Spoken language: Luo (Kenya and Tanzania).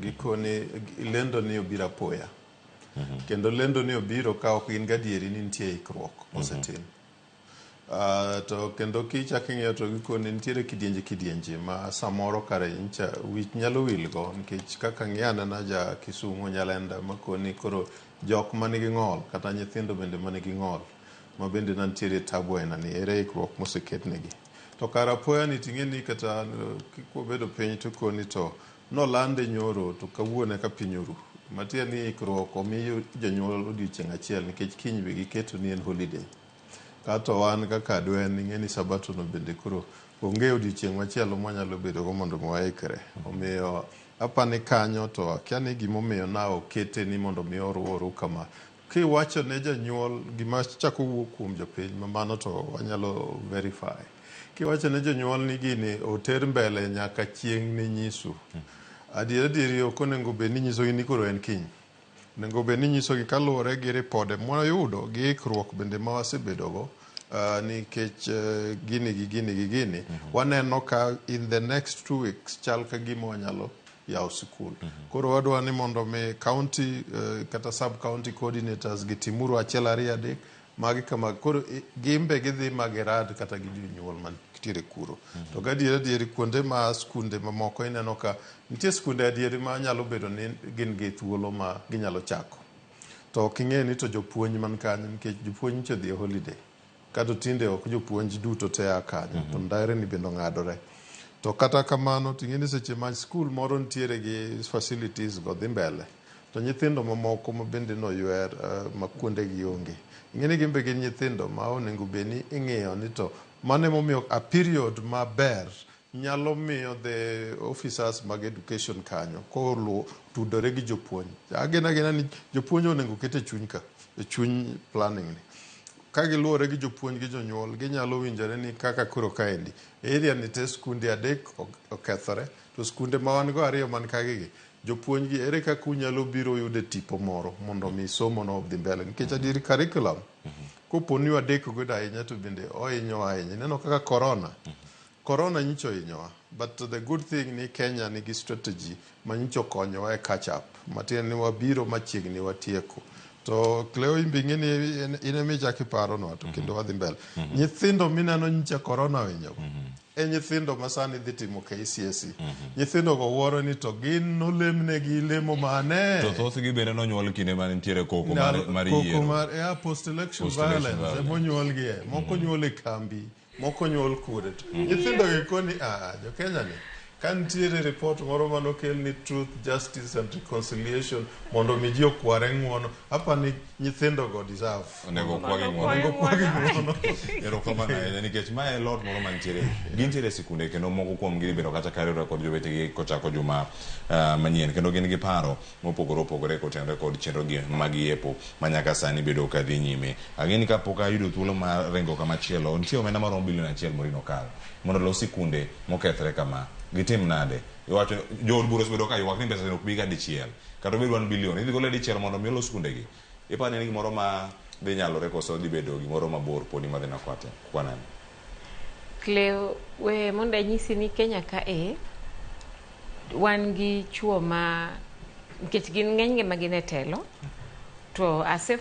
Gikoni lendo ni obiro apoya. Kendo lendo ni obiro ka ok gin gadieri ni nitie ikruok mosetim. To kendo kichako ing'iyo to gikoni nitiere kidienje kidienje ma samoro kare ncha wich nyalo wilgo nikech kaka ng'i anena ja Kisumu Nyalenda makoni koro jok manigi ng'ol kata nyithindo bende manigi ng'ol ma bende nantiere e tabu aina ni ere ikruok moseketnegi. To kar apoya ni ting'e ni kata kwabedo piny to koni to nolande nyoro to kawuono eka piny oru. Matiende ni ikruok omi jonyuol odiochieng' achiel nikech kiny be giketo ni en holiday. Kato wan kaka adwen ing'e ni sabato no bende koro onge odiochieng' machielo mwanyalo bedo go mondo mi waikre. Omiyo apani kanyo to akia ni gimomiyo na okete ni mondo mi oru kama. Kiwacho ne janyuol gima chako wuok kuom jopiny ma mano to wanyalo verify. Kiwacho ne jonyuol ni gini oter mbele nyaka chieng' ne nyisu. Adier adieri ok onego bed ni inyisogi ni koro en kiny. Onego bed ni inyisogi kaluwore gi ripode mwayudo gi ikruok bende ma wasebedogo nikech gini gi gini gi gini waneno ka in the next 2 weeks chal ka gima wanyalo yawo sikul. Koro wadwa ni mondo mi county kata sub county coordinators gitimuru achiel ariyo adek magi kama koro gimbe gidhi ma girad kata gi jonyuol mantiere kuro. To gadier adieri kuonde ma skunde mamoko ineno ka nitie skunde adieri ma nyalo bedo ni gin gi thuolo ma ginyalo chako. To ok ing'e ni to jopuonj man kanyo nikech jopuonj nyocha odhi e holiday. Kato tinde ok jopuonj duto te a kanyo to ndare ni bende ong'adore. To kata kamano ting'e ni seche ma skul moro nitiere gi facilities go dhi mbele to nyithindo mamoko ma bende noywer ma kuonde gi onge. Ing'e ni gin be gin nyithindo ma onego bed ni ing'iyo ni to mano emomiyo a period maber nyalo miyo the officers mag education kanyo koluo tudore gi jopuonj. Ageno agena ni jopuonj onego ket e chuny ka e chuny planning ni. Ka giluwore gi jopuonj gi jonyuol ginyalo winjore ni kaka koro kaendi area ni te skunde adek okethore to skunde ma wan go ariyo man kagi gi jopuonj gi ere kaka unyalo biro yude tipo moro mondo mi somo no odhi mbele nikech adieri curriculum kopo ni wadeko godo ahinya to bende ohinyowa ahinya. Ineno kaka corona corona nyicho ohinyowa but the good thing ni Kenya nigi strategy ma nyicho okonyowa e catch up matiende ni wabiro machiegni watieko. To Cleo in be ing'e ni in ema ichako iparonwa to kendo wadhi mbele. Nyithindo mineno nyicha corona ohinyogo e nyithindo ma sani dhi timo KCSE. Nyithindo go wuoro ni to gin nolemnegi lemo mane? To thothgi bende nonyuol kinde mane nitiere koko mar koko yiero. Mar post election Post-election violence violence. emonyuolgie. Moko nyuol e kambi, moko nyuol kure. To nyithindo gi koni ah, jo Kenya ni ka nitiere report moro manokel ni truth, justice and reconciliation mondo mi ji okware ng'uono, apa ni nyithindo go deserve. Onego okwagi ng'uono. Onego okwagi ng'uono. Erokamano ahinya nikech mae e lot moro mantiere gintiere e sikunde kendo moko kuom gi bedo kata kariwore kod jowetegi kochako juma manyien kendo gin gi paro mopogore opogore kotenore kod chenro gi mag yepo ma nyaka sani bedo ka dhi nyime. Ang'e ni kapok ayudo thuolo mar ringo kamachielo, nitie omenda maromo bilion 1 Maureen okal mondo olos sikunde mokethre kama. Gitim nade? Iwacho jood bura osebedo ka ywak ni pesa ok bi ga dichiel. Kata obed 1 billion, idhi gole dichiel mondo mi olos sikundegi. Iparo ni en gimoro ma dhi nyalore koso dhi bedo gimoro mabor podi madhi nokwate kwaneno? Cleo, we mondo anyisi ni Kenya ka e wan gi chuo ma nikech gin ng'enygi ma gin e telo to ase